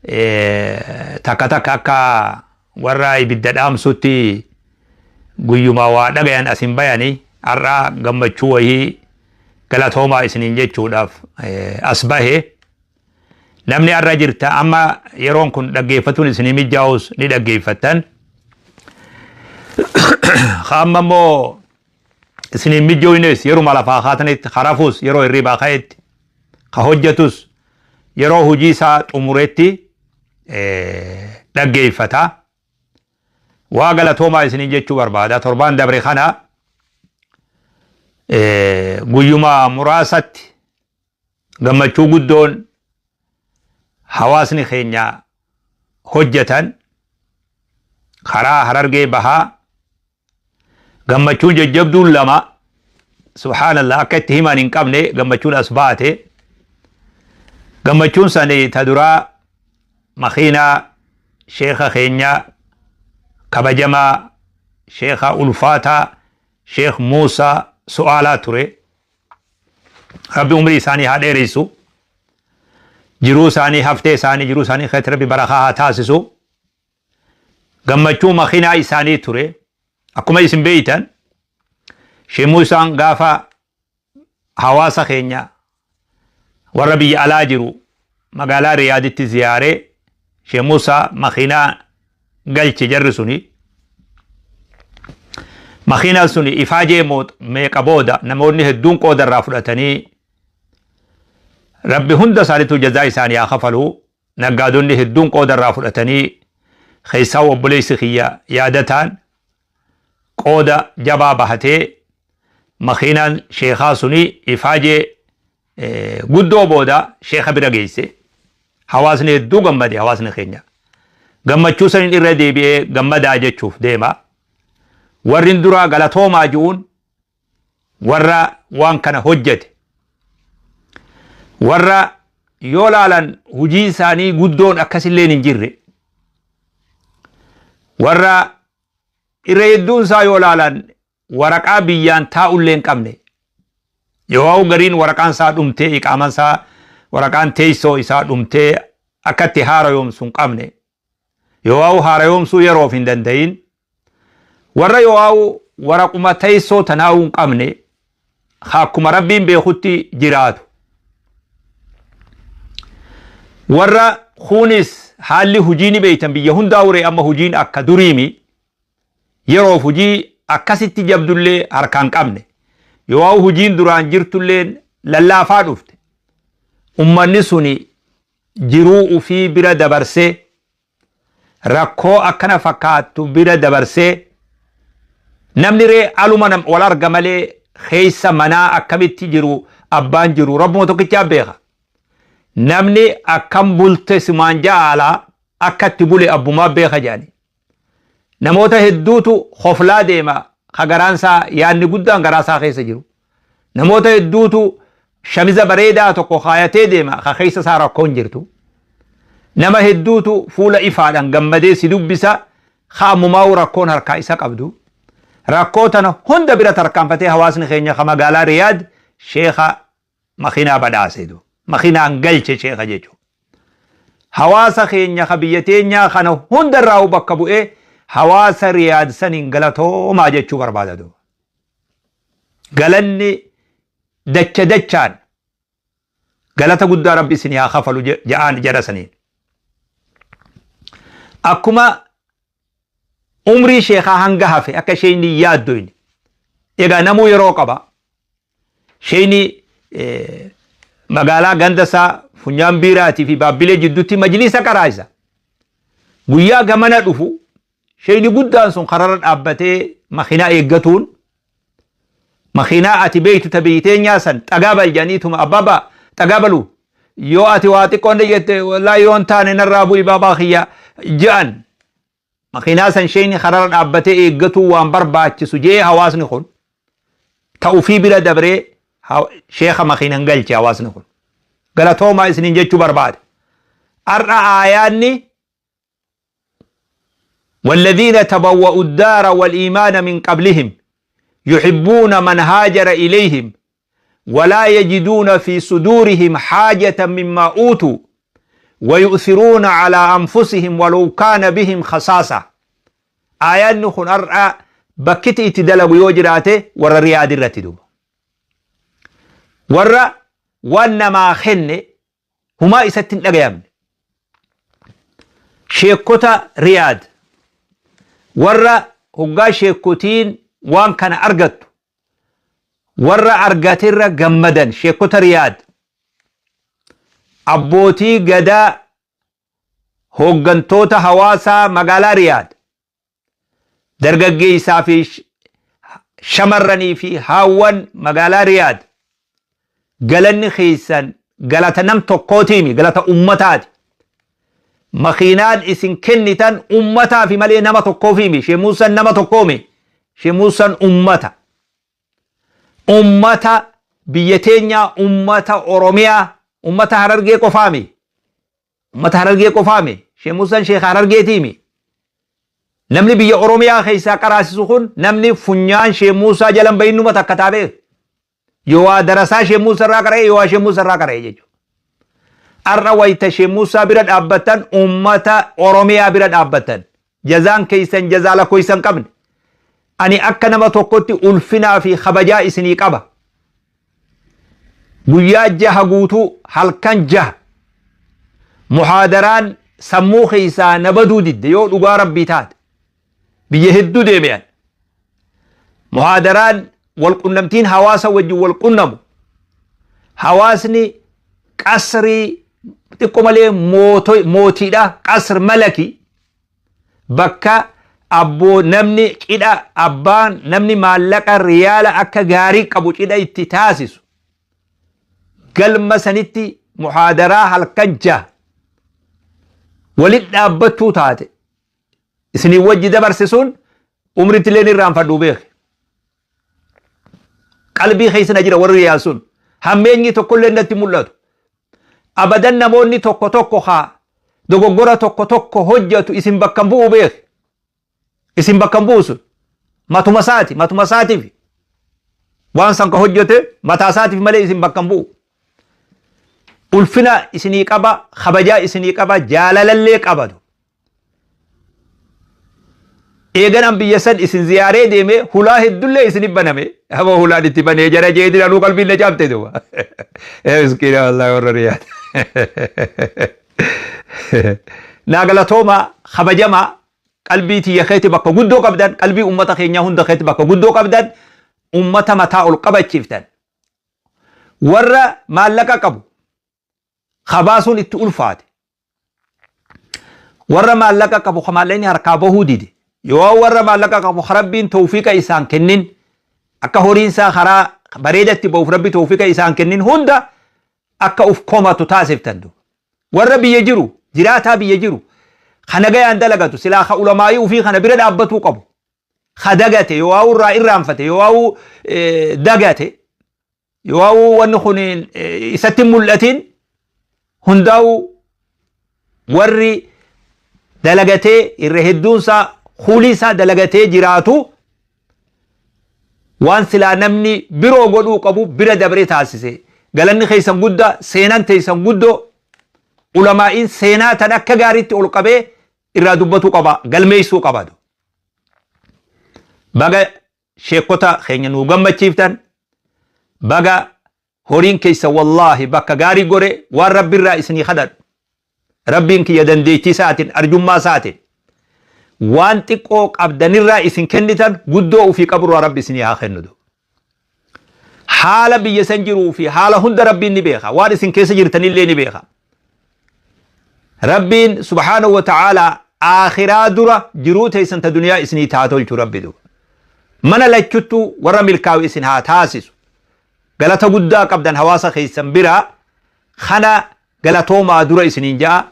Takka takka akka warra ibidda dhaamsutti guyyuma waa dhagayan as hin bayani. Har'a gammachuu wayii galatoomaa isiniin jechuudhaaf as bahe. Namni har'a jirta amma yeroon kun dhaggeeffatuun isinii mijaa'us ni dhaggeeffattan. Amma immoo isiniin mijooynes yeruma lafaa kaatanitti harafuus yeroo hirribaa ka'etti ka hojjetus yeroo hojii isaa xumuretti dhaggeeffata. Waa galatoomaa isiniin jechuu barbaada. Torbaan dabre kana guyyuma muraasatti gammachuu guddoon hawaasni keenya hojjetan karaa Harargee Bahaa gammachuun jajjabduun lama, subhaanallah, akka itti himan hin qabne gammachuun as baate. Gammachuun sani ta duraa makiinaa sheekha keenya kabajamaa, sheekha ulfaataa, Sheekh Muusaa Su'aalaa ture. Rabbi umrii isaanii haa dheeressu, jiruu isaanii, haftee isaanii, jiruu isaanii keessatti Rabbi barakaa haa taasisu. Gammachuu makiinaa isaanii ture. Akkuma isin beeytan, Sheekh Muusaan gaafa hawaasa keenya warra biyya alaa jiru magaalaa Riyaaditti ziyaaree, Sheekh Muusaa makiinaa galche. Jarri suni makiinaan suni ifaajee meeqa booda namoonni hedduun qooda irraa fudhatanii, Rabbi hunda isaaniitu jazaa isaanii haa kafaluu. Naggaadonni hedduun qooda irraa fudhatanii, keessaa obboleessi kiyya Yaadataan qooda jabaa bahatee, makiinaan sheekaa suni ifaajee guddoo booda sheeka bira geesse. Hawaasni hedduu gammade. Hawaasni keenya gammachuu saniin irra deebi'ee gammadaa jechuuf deema. Warri duraa galatoomaa ji'uun warra waan kana hojjete, warra yoo laalan hujii isaanii guddoon akkasilleen hin jirre, warra irra hedduun isaa yoo laalan waraqaa biyyaan taa'ullee hin qabne, yoo gariin waraqaan isaa dhumtee, iqaaman isaa, waraqaan teessoo isaa dhumtee akka itti haarayoomsu hin qabne, yoo haarayoomsuu yeroof hin danda'in, warra yoo waraquma teessoo tanaa'uu hin qabne, akkuma Rabbiin beekutti jiraatu, warra kunis haalli hujii ni beeytan, biyya hundaa uree amma hujiin akka duriimi, yeroof hujii akkasitti jabdullee harkaan qabne, yoo hujiin duraan jirtullee lallaafaa dhufte, ummanni suni jiruu ufii bira dabarsee, rakkoo akkana fakkaattu bira dabarsee, namni ree aluma wal arga malee keessa manaa akkamitti jiru abbaan jiru Rabbuma tokkichaa beeka. Namni akkam bulte simaan jaalaa akka itti bule abbumaa beeka jedhani. Namoota hedduutu hoflaa deema ka garaansaa yaadni guddaan garaasaa keessa jiru. Namoota hedduutu shamiza bareedaa tokko kaayatee deema ka keessa isaa rakkoon jirtu. Nama hedduutu fuula ifaadhaan gammadee si dubbisa ka ammumaa'uu rakkoon harkaa isa qabdu. Rakkoo tana hunda bira tarkaanfatee hawaasni keenya ka magaalaa Riyaad sheeka makiinaa badhaase du. Makiinaan galche sheeka jechuudha. Hawaasa keenya ka biyya teenyaa kana hunda irraa bakka bu'ee hawaasa Riyaad saniin galatoomaa jechuu barbaada duuba. Galanni dacha dachaan galata guddaa Rabbi isin haa kafalu ja'aan jara saniin. Akkuma umrii sheekaa hanga hafe akka isheen hin yaaddoyne. Egaa namuu yeroo qaba. Sheeyni magaalaa ganda isaa Funyaan Biiraatii fi Baabbilee jidduutti majliisa qaraayisa. Guyyaa gamana dhufu sheeyni guddaan sun kararra dhaabbatee makiinaa eeggatuun, makiinaa ati beeytu ta biyyi teenyaa san xagaa bal jedhaniituma, abbaabaa xagaa balu, yoo ati waa xiqqoon jette, wallaahi yoo hin taane narraa bu'i baabaa kiyya je'an. Makiinaa san sheeyni kararra dhaabbatee eeggatuu waan barbaachisu jee hawaasni kun ta ufii bira dabree sheekha makiinan galche. Hawaasni kun galatoomaa isiniin jechuu barbaade. Har'a aayaanni والذين تبوأوا الدار والإيمان من قبلهم يحبون من هاجر إليهم ولا يجدون في صدورهم حاجة مما أوتوا. Wayu'thiruuna calaa anfusihim walaw kaana bihim khasaasa. Aayaanni kun har'a bakkiti itti dalagu yoo jiraate warra Riyaad irratti duuba. Warra waan namaa kenne humaa isatti hin dhagayamne. Sheekkota Riyaad warra hoggaa sheekkotiin waan kana argattu warra argaterra gammadan, sheekkota Riyaad, abbootii gadaa, hooggantoota hawaasaa magaalaa Riyaad, dargaggeessaa fi shamarranii fi haawwan magaalaa Riyaad, galanni keessan galata nam tokkootiimi, galata ummataati. Makiinaan isin kennitan ummataafi malee nama tokkoofiimi. Sheekh Muusan nama tokkoomi. Sheekh Muusan ummata. Ummata biyya teenyaa, ummata Oromiyaa, ummata Harargee qofaami. Ummata Harargee qofaami. Sheekh Muusan Sheekh Harargeetiimi. Namni biyya Oromiyaa keessaa qaraasisu kun, namni funyaan Sheekh Muusaa jalan bahinnuma takka taabee. Yoo waa darasaa Sheekh Muusaa irraa qara'e, yoo waa Sheekh Muusaa irraa qara'e jechuudha. Har'a wayita Sheekh Muusaa bira dhaabbattan, ummata Oromiyaa bira dhaabbattan. Jazaan keessan jazaa lakkoofsa hin qabne. Ani akka nama tokkotti ulfinaa fi kabajaa isinii qaba. Guyyaa 6 guutuu, halkan 6 muhaadaraan sammuu keessaa na baduu didde yoo dhugaa Rabbii taate. Biyya hedduu deebi'an. Muhaadaraan walqunnamtiin hawaasa wajjin wal qunnamu. Hawaasni qasrii xiqqoo malee mootiidha. Qasr malaki bakka abboo namni cidha, abbaan namni maallaqa riyaala akka gaarii qabu cidha itti taasisu. Galma sanitti muhaadaraa halkan 6 walit dhaabbachuu taate. Isinii wajji dabarse sun umritti illee irraanfadhu beeke. Qalbii keessa na jira warri riyaal sun. Hammeenyi tokkollee natti mul'atu. Abadan namoonni tokko tokko haa dogoggora tokko tokko hojjetu, isin bakka hin bu'u beeke. Isin bakka hin bu'u sun. Matuma isaati, matuma isaatiif. Waan san ka hojjete mataa isaatiif malee isin bakka hin bu'u. Ulfina isinii qaba, kabajaa isinii qaba, jaalalallee qabatu. Eegan an biyya san isin ziyaaree deeme hulaa heddullee isin baname. Hama hulaan itti banee jara jeetiin anuu qalbiin na cabte duuba. Miskiina wallaahi warra Riyaad. Naa galatooma, kabajamaa, qalbii tiyya keetti bakka guddoo qabdan, qalbii ummata keenyaa hunda keetti bakka guddoo qabdan, ummata mataa ol qabachiiftan. Warra maallaqa qabu kabaasuun itti ulfaate. Warra maallaqa qabu ka maallaqni harkaa bahuu dide, yoo warra maallaqa qabu ka Rabbiin tawfiiqa isaan kennin, akka horiin isaa karaa bareedatti bahuuf Rabbi tawfiiqa isaan kennin hunda akka uf komatu taasiftan duuba. Warra biyya jiru, jiraataa biyya jiru ka nagayaan dalagatu, silaa ka ulamaa'ii ufii kana bira dhaabbatuu qabu ka dagate, yoo waa'uu irraa irraanfate, yoo waa'uu dagate, yoo wanni kun isatti hin mul'atin hundaa'u, warri dalagatee irra hedduunsaa kuulii isaa dalagatee jiraatu waan silaa namni biroo godhuu qabu bira dabree taasise. Galanni keessan guddaa, seenan teessan guddoo, ulamaa'iin seenaa tan akka gaariitti ol qabee irraa dubbatuu qaba, galmeessuu qaba. Baga sheekota keenya nuu gammachiiftan, baga horiin keessa wallaahi bakka gaarii gore. Waan Rabbirraa isinii kadhadhu, Rabbiin kiyya dandeettii isaatiin, arjummaa isaatiin, waan xiqqoo qabdanirraa isin kennitan guddoo ofii qaburraa Rabbi isinii haa kennu. Haala biyya san jiruu fi haala hunda Rabbiin ni beeka, waan isin keessa jirtanillee ni beeka. Rabbiin subhaanahu wa ta'aalaa aakhiraa dura jiruu teessan ta duniyaa isinii taa tolchu. Rabbi duba mana lachuttuu warra milkaa'u isin haa taasisu. Galata guddaa qabdan hawaasa keessan biraa. Kana galatoomaa dura isiniin ja'a.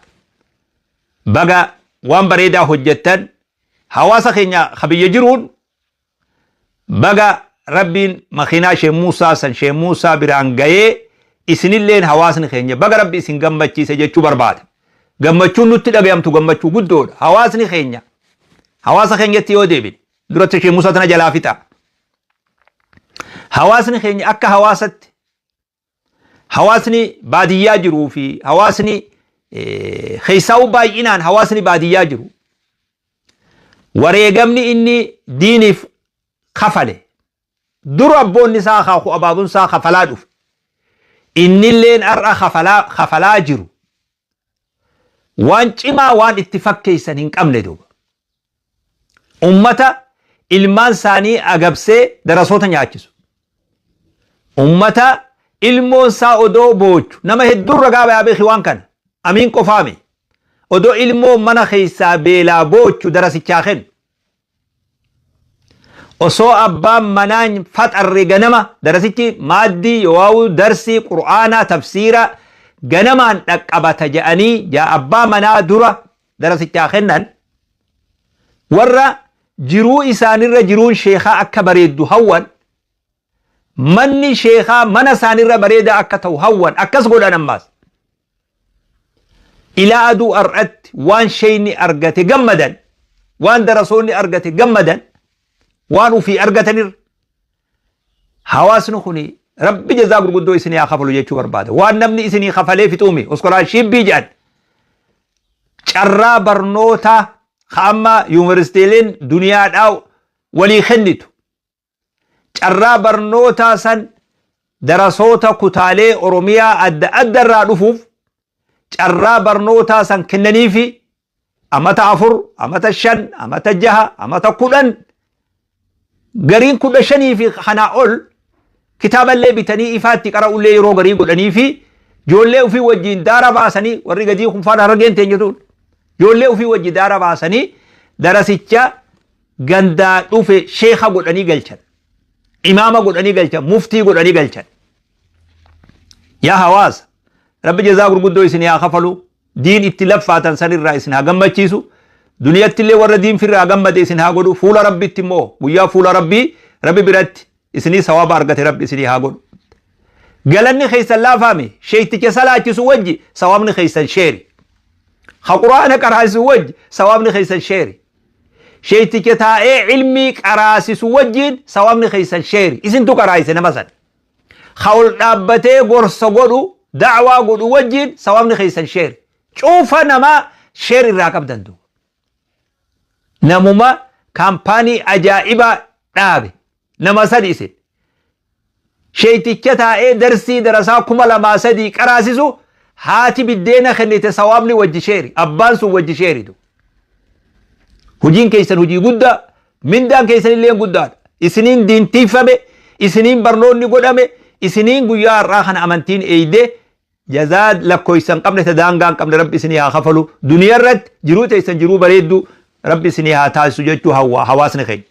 Baga waan bareedaa hojjettan. Hawaasa keenya ka biyya jiruun baga Rabbiin makiinaa Sheekh Muusaa san Sheekh Muusaa biraan gayee, isinilleen hawaasni keenya baga Rabbi isin gammachiise jechuu barbaada. Gammachuun nutti dhagayamtu gammachuu guddoodha. Hawaasni keenya, hawaasa keenyatti yoo deebine, duratti Sheekh Muusaa tana jalaa fixa. Hawaasni keenya akka hawaasatti, hawaasni baadiyyaa jiruu fi hawaasni Keessaa'uu baay'inaan hawaasni baadiyyaa jiru. Wareegamni inni diiniif kafale dur abboonni isaa akaaku abaabuun isaa kafalaa dhufe. Innilleen har'a kafalaa jiru. Waan cimaa waan itti fakkeessan hin qabne duuba. Ummata ilmaan isaanii agabsee darasoota nyaachisu. Ummata ilmoon isaa odoo boochu nama hedduun ragaa bayaa beeki waan kana. Amiin qofaami. Odoo ilmoon mana keessaa beelaa boochu darasichaa kennu. Osoo abbaan manaa hin faxarre ganama darasichi maaddii yoowaawuu darsii qur'aanaa tafsiira ganamaan dhaqqabata jedhanii jaa abbaa manaa dura darasichaa kennan warra jiruu isaanirra jiruun sheekaa akka bareeddu hawwan manni sheekaa mana isaanirra bareedaa akka ta'u hawwan akkas godhan ammaas. Ilaa aduu har'atti waan sheeyni argate gammadan, waan darasoonni argate gammadan, waan ufii argatanirra. Hawaasni kun Rabbi jazaa gurguddoo isinii haa kafalu jechuu barbaada. Waan namni isinii kafalee fixuumi iskolaashiippii jedhan. Carraa barnootaa ka amma yuunivarsiitiileen duniyaadhaa walii kennitu. Carraa barnootaa san darasoota kutaalee Oromiyaa adda adda irraa dhufuuf carraa barnootaa san kennaniifi amata 4, amata 5, amata 6, amata 10 gariin 15 fi kanaa ol kitaaballee bitanii ifaatti qara'ullee yeroo garii godhanii fi ijoollee ofii wajjin daara baasanii warri gadii kun faana harargeen teenyatuun ijoollee ofii wajjin daara baasanii darasicha gandaa dhufe sheekha godhanii galchan. Imaama godhanii galchan. Muftii godhanii galchan. Yaa hawaasa Rabbi jazaa gurguddoo isin haa kafalu. Diin itti laffaatan sanirraa isin haa gammachiisu. Duniyatti illee warra diin firraa gammade isin haa godhu. Fuula Rabbitti immoo guyyaa fuula Rabbii Rabbi biratti isinii sawaaba argate Rabbi isinii haa godhu. Galanni keessan laafaame sheekticha salaachisu wajji sawaabni keessan sheeri. Ha quraana qaraasisu wajji sawaabni keessan sheeri. Sheekticha taa'ee ilmii qaraasisu wajjiin sawaabni keessan sheeri. Isintu qaraasise nama san. Ha ol dhaabbatee gorsa godhu da'waa godhu wajjiin sawaabni keessan sheeri. Cufa namaa sheer irraa qabdan duuba. Namuma kaampaanii ajaa'ibaa dhaabe nama sadi isin. Sheekticha taa'ee darsii darasaa 2000 3 qaraasisu haati biddeena kennite sawaabni wajji sheeri abbaan sun wajji sheeritu. Hojiin keessan hojii guddaa mindaan keessan illee guddaadha. Isiniin diintiifame isiniin barnoonni godhame isiniin guyyaa har'aa kana amantiin eeydee Jazaa lakkoysa hin qabne ta daangaa hin qabne Rabbi isinii haa kafalu. Duniya irratti jiruu teessan jiruu bareedduu Rabbi isinii haa taasisu jechuu hawwa hawaasni keenya.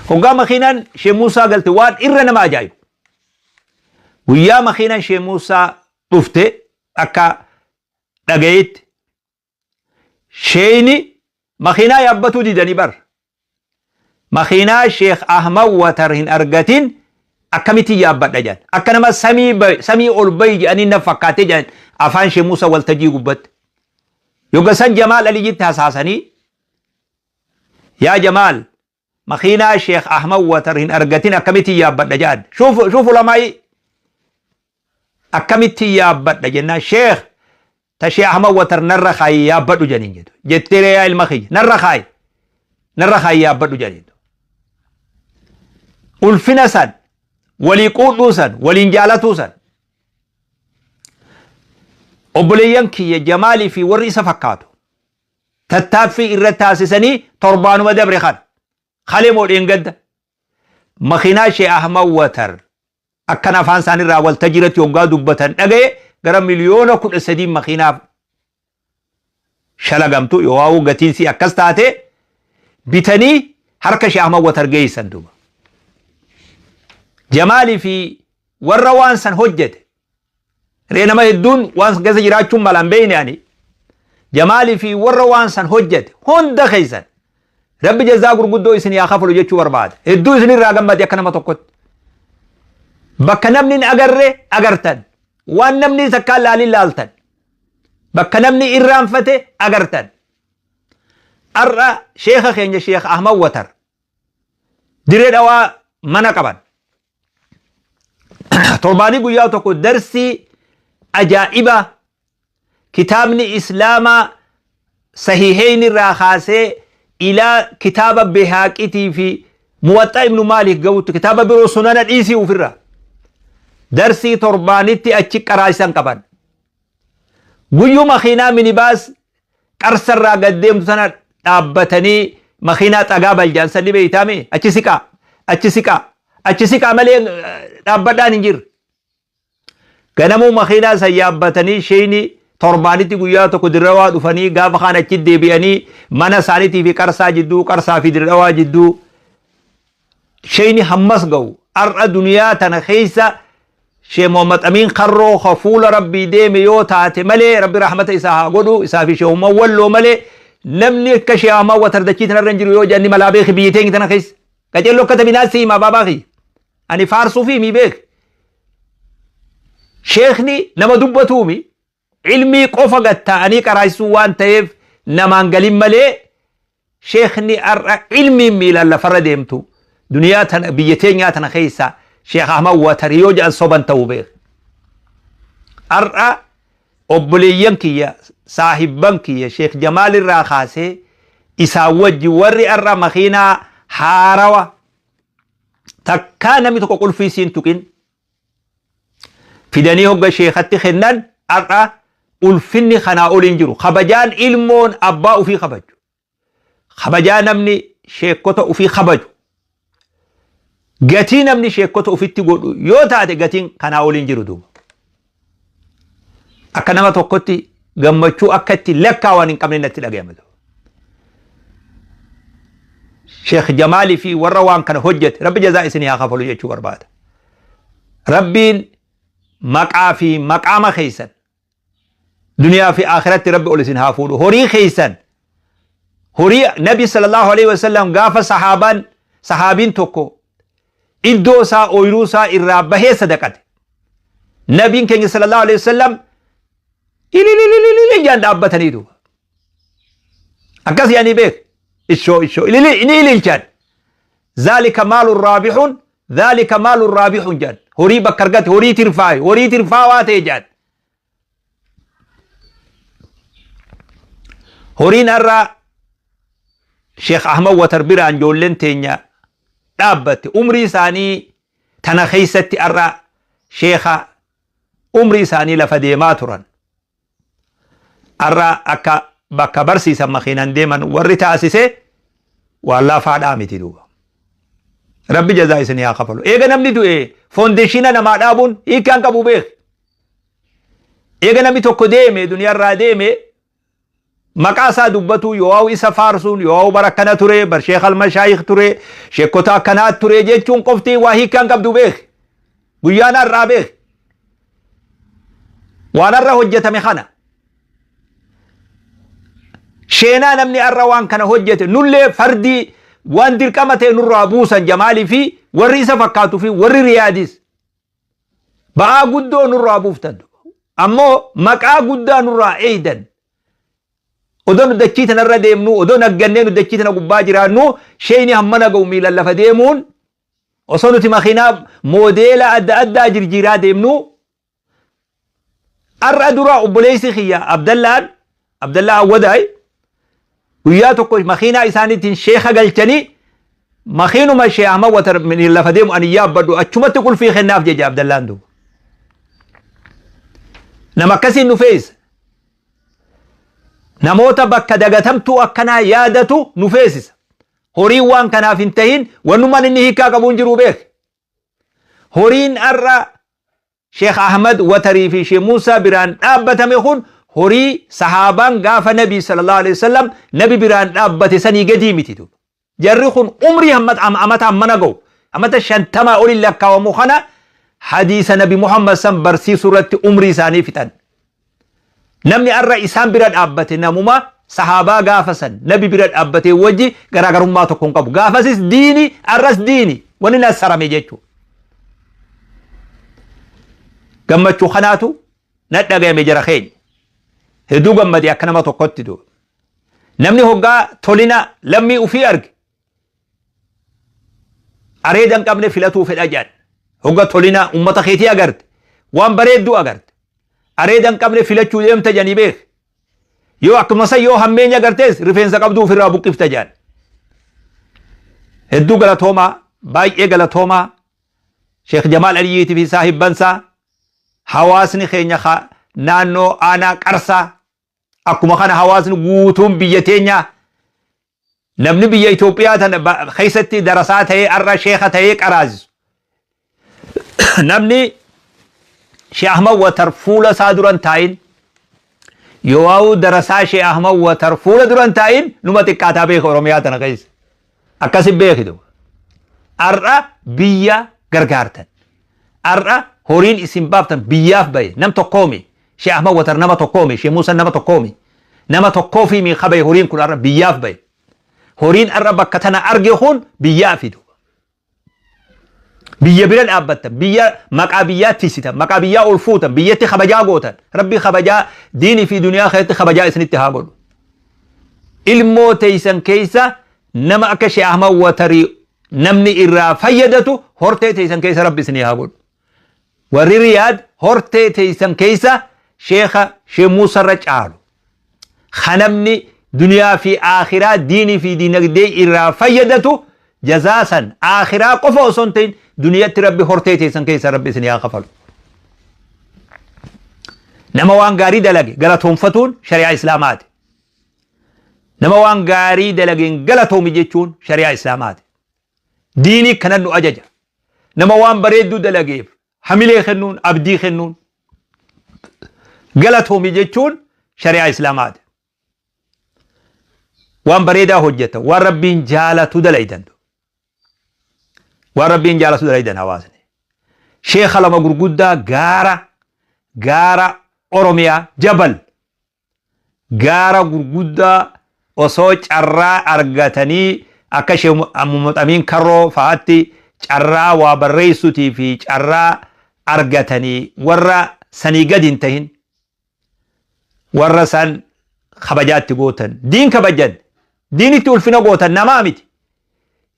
Hoggaa makiinaan Shee Muusaa galte waan irra nama ajaa'ibu. Guyyaa makiinaan Shee Muusaa dhufte akka dhagayetti Sheeyni makiinaa yaabbatuu didanii bar. Makiinaa Sheekh Ahmad Watar hin argatin akkamitti yaabbadha jedhan. Akka nama samii samii ol bayi jedhanii na fakkaatee jedhan afaan Sheekh Muusaa waltajjii gubbatti. Yogga san Jamaal Aliyyitti hasaasanii yaa Jamaal makiinaa Sheekh Ahmad Watar hin argatin akkamitti yaabbadha jedhan. Shuuf shuuf ulamaa'ii akkamitti yaabbadha jennaan Sheekh Ta Shee Ahmad Watar narra kaayi yaabbadhu jedhaniin jedhu. Jettee ree yaa ilma kiyya narra kaayi. Narra kaayi yaabbadhu jedhaniin. Ulfina san walii quudhuu san waliin jaalatuu san obboleeyyan kiyya Jamaalii fi warri isa fakkaatu tattaaffii irra taasisanii torbaanuma dabre kana kalee moo dheengadda makiinaa Shee Ahmad Watar Akkan afaan isaanirraa waltajjii irratti hoggaa dubbatan dhagaye gara 13 miliyoona makiinaaf shalagamtu yoowaa'uu gatiin sii akkas taate bitanii harka Shee Ahmad Watar geessan duuba. Jamaalii fi warra waan san hojjete ree nama hedduun waan san keessa jiraachuun malaan beekne ani Jamaalii fi warra waan san hojjete hunda keessan Rabbi jazaa gurguddoo isin haa kafalu jechuu barbaada. Hedduu isin irraa gammade akka nama tokkotti. Bakka namni hin agarre agartan. Waan namni takkaan laalin laaltan. Bakka namni irraanfate agartan. Har'a sheekha keenya Sheekh Ahmad Watar diree dhawaa mana qaban. Torbaanii guyyaa tokko darsii ajaa'ibaa Kitaabni Islaamaa Sahiiheyn irraa kaasee ilaa kitaaba Behaaqitii fi Muwaxxa Ibnu Maalik ga'utti kitaaba biroo sunana dhiisii ufirraa. Darsii torbaanitti achi qaraasisan qaban. Guyyuu makiinaa minibaas qarsarraa gad deemtu tana dhaabbatanii makiinaa xagaa baljaan san ni beeytaami achi siqaa achi siqaa achi siqaa malee dhaabbadhaan hin jirre. Ganamuu makiinaa san yaabbatanii sheeyni torbaanitti guyyaa tokko Dirradhawaa dhufanii gaafa kaan achi deebi'anii mana isaaniitii fi Qarsaa jidduu, Qarsaa fi Dirradhawaa jidduu sheeyni hammas ga'u. Har'a duniyaa tana keessa Sheekh Muhammad Amiin Karroo ka fuula Rabbii deeme yoo taate malee Rabbi rahmata isaa haa godhu isaa fi Sheekh Umar Walloo malee namni akka Sheekh Ahmad Watardachii tanarra hin jiru yoo jedhan ni malaa beeki biyya teenya tana keessa. Qaceelloo akka tabinaa si hima baabaa kiyya. Ani faarsuufi himi beek. Sheekni nama dubbatuumi ilmii qofa gad taa'anii qaraasisuu waan ta'eef namaan galin malee sheekni har'a ilmiin miilaan lafarra deemtu duniyaa tana biyya teenyaa tana keessa Sheekh Ahmad Watari yoo jedhan soban ta'uu beek. Har'a obboleeyyan kiyya saahibban kiyya Sheekh Jamaal irraa kaasee isaan wajji warri har'a makiinaa haarawa takkaa namni tokko qulfii siin tuqin fidanii hogga sheekatti kennan har'a ulfinni kanaa ol hin jiru. Kabajaan ilmoon abbaa ufii kabaju. Kabajaa namni sheekota ufii kabaju. Gatii namni sheekota ufitti godhu yoo taate gatiin kanaa ol hin jiru duuba. Akka nama tokkotti gammachuu akka itti lakkaawan hin qabne natti dhagayama. Sheekh Jamaalii fi warra waan kana hojjete Rabbi jazaa isinii haa kafalu jechuu barbaada. Rabbiin maqaa fi maqaama keessan duniyaa fi akhiratti Rabbi ol isin haa fuudhu. Horii keessan horii Nabi sallallahu alaihi wasallam gaafa sahaabaan sahaabiin tokko iddoo isaa ooyiruu isaa irraa bahee sadaqate. Nabiin keenya sallallahu alaihi wasallam ililililili jaan dhaabbatanii duuba. Akkas yaanii beek. Ishoo ishoo ilili ni ililchan. Zaalika maalun raabixuun zaalika maalun raabixuun jaan. Horii bakka argate horii tirfaaye horii tirfaawaa ta'e jaan. Horiin har'a Sheekh Ahmad Watar biraan ijoolleen teenya dhaabbatte umrii isaanii tana keessatti har'a sheekha umrii isaanii lafa deemaa turan. Har'a akka bakka barsiisan makiinaan deeman warri taasise waan laafaadhaa miti duuba. Rabbi jazaa isinii haa kafalu. Eega namni du'e foondeeshina namaa dhaabuun hiikkaan qabu beek. Eega namni tokko deeme duniyaarraa deeme maqaa isaa dubbatuu yoo'aa isa faarsuun yoo'aa bara akkana ture bar sheekh almashaayikh ture sheekota akkanaa ture jechuun qofti waa hiikkaan qabdu beek. Guyyaan har'aa beek. Waan har'a hojjetame kana. Sheenaa namni har'a waan kana hojjete nullee fardii waan dirqama ta'e nurraa buusan jamaalii fi warri isa fakkaatuu fi warri riyaadis. Ba'aa guddoo nurraa buuftan. Ammoo maqaa guddaa nurraa eeydan. Odoo nu dachii tanarra deemnu, odoo naggannee nu dachii tana gubbaa jiraannu, sheeyni hammana ga'u miilan lafa deemuun osoo nuti makiinaa moodeela adda addaa jirjiiraa deemnu har'a dura obboleessi kiyya Abdallaan Abdallaa Awwadaay guyyaa tokko makiinaa isaaniitiin sheeka galchanii makiinuma Sheekh Ahmad Watar lafa deemu ani yaabbadhu achumatti qulfii kennaaf jecha Abdallaan duuba. Nama akkasiin nu feesa. Namoota bakka dagatamtuu akkanaa yaadatu nu feesisa. Horiin waan kanaaf hin tahin wannummaan inni hiikkaa qabu hin jiru beek. Horiin har'a Sheekh Ahmad Watarii fi Sheekh Muusaa biraan dhaabbatame kun horii sahaabaan gaafa Nabii sallallahu alaihi wasallam Nabi biraan dhaabbate sanii gadii miti duuba. Jarri kun umrii hamma amata hammana ga'u amata shantamaa oliin lakkaawamu kana hadiisa Nabi Muhammad san barsiisuu irratti umrii isaanii fixan. Namni har'a isaan bira dhaabbate namuma sahaabaa gaafa san nabi bira dhaabbatee wajji garaagarummaa tokko hin qabu. Gaafasis diini har'as diini wanni nassarame jechuudha. Gammachuu kanaatu na dhagayame jara keenya. Hedduu gammade akka nama tokkotti duuba. Namni hoggaa tolina lammii ufii arge areeda hin qabne filatuu fedha jedhan. Hogga tolina ummata keetii agarte waan bareedduu agarte. Areeda hin qabne filachuu deemta jedhanii beek. Yoo akkuma san yoo hammeenya gartees rifeensa qabdu ofirraa buqqifta jedhan. Hedduu galatoomaa, baay'ee galatoomaa. Sheekh Jamaal Aliyyiitii fi saahibbansaa, hawaasni keenya naannoo aanaa Qarsaa, akkuma kana hawaasni guutuun biyya teenyaa, namni biyya Itoophiyaa tana keessatti darasaa ta'ee har'a sheekha ta'ee qaraasisu. Namni Sheekh Ahmad Watar fuula isaa duran taa'in, yoo darasaa Sheekh Ahmad Watar fuula duran taa'in, numa xiqqaataa beeka Oromiyaa tana keessa. Akkasi beekitu. Har'a biyya gargaartan. Har'a horiin isin baaftan biyyaaf bahe, nam tokkoomi. Sheekh Ahmad Watar nama tokkoomi. Sheekh Muusan nama tokkoomi. Nama tokkoofi mi kabaye horiin kun har'a biyyaaf bahe. Horiin har'a bakka tana arge kun biyyaa fidu. Biyya bira dhaabbattan, biyya maqaa biyyaa tiisitan, maqaa biyyaa ol fuutan, biyyatti kabajaa gootan. Rabbi kabajaa diinii fi duniyaa keessatti kabajaa isinitti haa godhu. Ilmoo teessan keessa nama akka Sheekh Ahmad Watarii namni irraa fayyadatu hortee teessan keessa Rabbi isinii haa godhu. Warri Riyaad hortee teessan keessa Sheekha Sheekh Muusarra caalu. Ka namni duniyaa fi aakhiraa, diinii fi dinagdee irraa fayyadatu, jazaa san aakhiraa qofa osoo hin ta'in duniyatti Rabbi hortee teessan keessa Rabbi isinii haa kafalu. Nama waan gaarii dalage galatoonfatuun shari'aa Islaamaati. Nama waan gaarii dalageen galatoomi jechuun shari'aa Islaamaati. Diinii kanan nu ajaja. Nama waan bareedduu dalageef hamilee kennuun, abdii kennuun, galatoomi jechuun shari'aa Islaamaati. Waan bareedaa hojjeta, waan Rabbiin jaalatu dalaydan. Waan Rabbiin jaalatu dalaydan hawaasni. Sheekha lama gurguddaa gaara Oromiyaa, jabal gaara gurguddaa, osoo carraa argatanii akka Sheekh Muhammad Amiin Karroo fa'aatti carraa waa barreessuutii fi carraa argatanii warra sanii gadi hin tahin, warra san kabajaatti gootan, diin kabajan, diinitti ulfina gootan, namaa miti,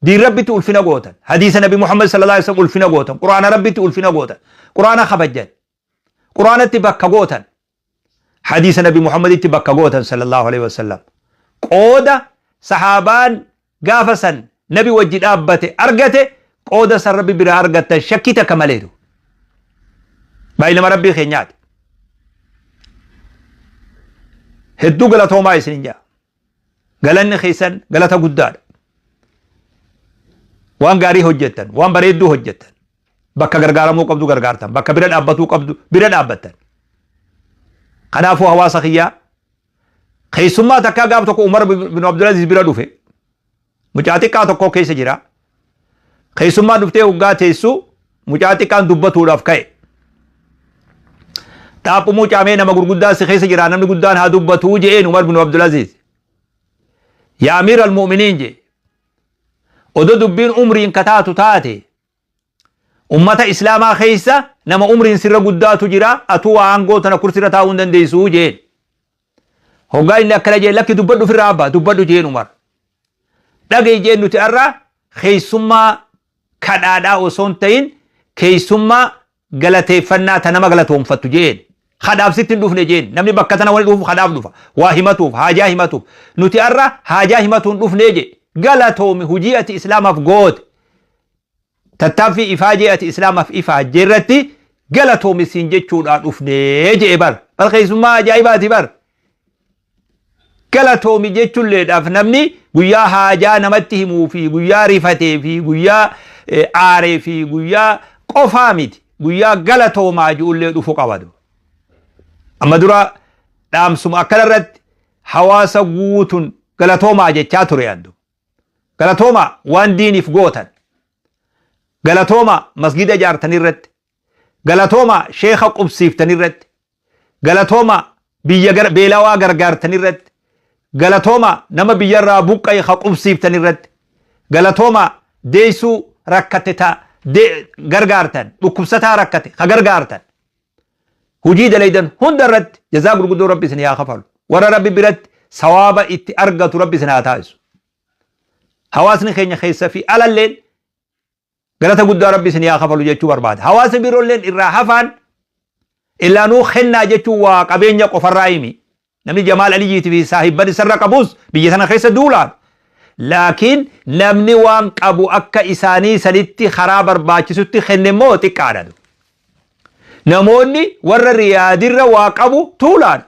diin Rabbitti ulfina gootan, hadiisa Nabi Muhammad sallallahu alaihi wasallam ulfina gootan, Quraana Rabbitti ulfina gootan, Quraana kabajan, Quraanatti bakka gootan, hadiisa Nabi Muhammaditti bakka gootan sallallahu alaihi wasallam, qooda sahaabaan gaafa san Nabi wajji dhaabbate argate, qooda san Rabbi biraa argattan shakkii takka maleetu. Baay'inama Rabbii keenyaati. Hedduu galatoomaa isinin jaa. Galanni keessan galata guddaadha. Waan gaarii hojjettan, waan bareedduu hojjettan, bakka gargaaramuu qabdu gargaartan, bakka bira dhaabbatuu qabdu bira dhaabbattan. Kanaafuu hawaasa kiyyaa, keessummaa takkaa gaaf tokko Umar bin Abdulaziz bira dhufe, mucaa xiqqaa tokko keessa jira. Keessummaan dhuftee hoggaa teessu mucaa xiqqaan dubbatuudhaaf ka'e. Xaaphumuu caamee nama gurguddaa si keessa jira, namni guddaan haa dubbatuu je'een Umar bin Abdulaziz. Yaa Amiir al-Mu'miniin jee. Odoo dubbiin umriin ka taatu taate, ummata Islaamaa keessa nama umriin sirra guddaatu jira, atuu aangoo tana kursirra taa'uu hin dandeessu jeen. Hoggaa inni akkana jee, lakki, dubbadhu ofirraa abbaa, dubbadhu jeen Umar. Dhaga'i jeen, nuti har'a keessummaa kadhaadhaa osoo hin ta'in keessummaa galateeffannaa ta nama galatoomfattu jeen. Kadhaaf sitti hin dhufne jeen. Namni bakka tana wani dhufuuf kadhaaf dhufa. Waa himatuuf, haajaa himatuuf. Nuti har'a haajaa himatuun hin dhufnee jee. Galatoomi, hujii ati Islaamaaf goote. Tattaaffii ifaajee ati Islaamaaf ifaajje irratti galatoomi siin jechuudhaa dhufnee jee bar. Bar keessummaa ajaa'ibaati bar. Galatoomi jechuulleedhaaf namni guyyaa haajaa namatti himuu fi guyyaa rifatee fi guyyaa aaree fi guyyaa qofaa miti, guyyaa galatoomaa ji'ullee dhufu qabatu. Amma dura dhaamsuma akkana irratti hawaasa guutuun galatoomaa jechaa ture andu. Galatoomaa waan diiniif gootan. Galatoomaa masgida ijaartan irratti. Galatoomaa sheeka qubsiiftan irratti. Galatoomaa biyya beelawaa gargaartan irratti. Galatoomaa nama biyyarraa buqqa'e ka qubsiiftan irratti. Galatoomaa deessuu rakkate ta gargaartan, dhukkubsataa rakkate ka gargaartan. Hujii dalaydan hunda irratti jazaa gurguddoo Rabbi isin haa kafalu. Warra Rabbi biratti sawaaba itti argatu Rabbi isin haa taasisu. Hawaasni keenya keessa fi alalleen galata guddaa Rabbi isin haa kafalu jechuu barbaada. Hawaasni biroolleen irraa hafaan. Illaanuu kennaa jechuun waa qabeenya qofarraa himi. Namni Jamaal Aliyyiitii fi saahibban isarra qabus biyya sana keessa duulaan. Laakiin namni waan qabu akka isaanii sanitti karaa barbaachisutti kenne immoo xiqqaadha. Namoonni warra Riyaadirra waa qabu tuulaan.